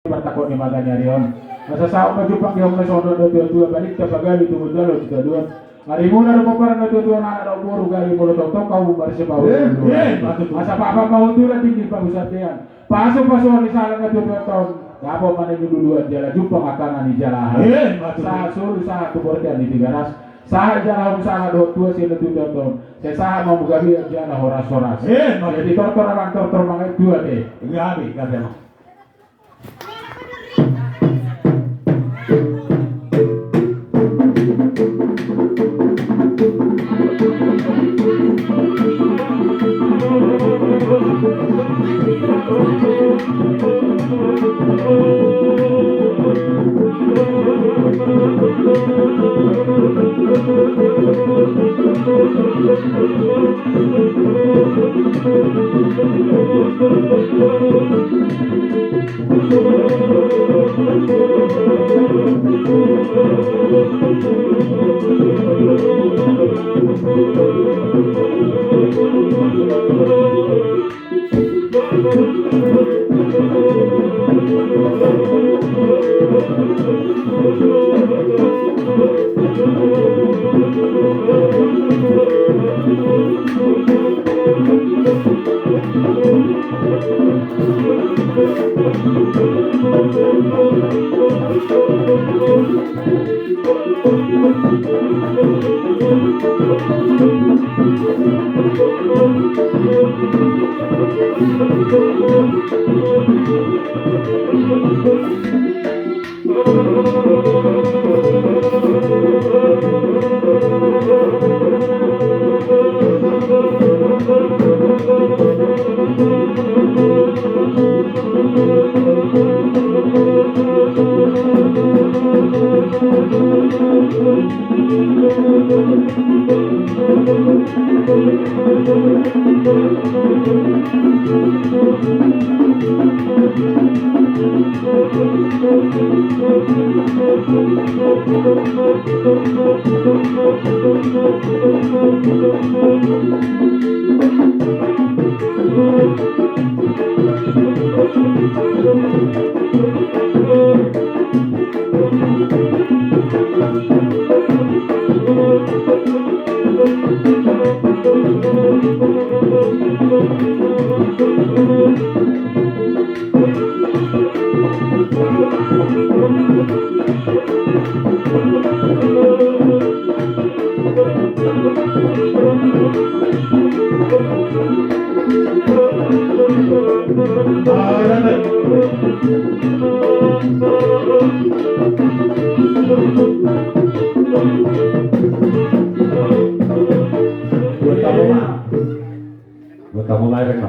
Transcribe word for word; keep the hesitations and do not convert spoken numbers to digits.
Partangkok ni mata ni ari on. Asa saut ma jumpang di hona songon na tua-tua, balintang pagabe tu gondang tu tadoan. Arimuna do pomparan na tua-tua, anak dohot boru, gabe molo tongtong hamu marsipahu. Eh, eh, ma tutu. Asa papa ma hutula tinggi pahusatean. Pasu-pasuon ni sala na tua-tua on. Dapot ma na niluluan jala jumpang angka na nijalahan. Eh, ma tutu. Sahat solu sahat tu bortean ni Tigaras. Sahat jala hamu sala dohot tua sian na tua-tua on. Sai sahat ma hamu gabe jala horas-horas. Eh, ma tutu. Jadi tortor amang, tortor amang, eh, tua te. Gabe, gabe amang. Buat tamu ma. Buat tamu ma, Reno.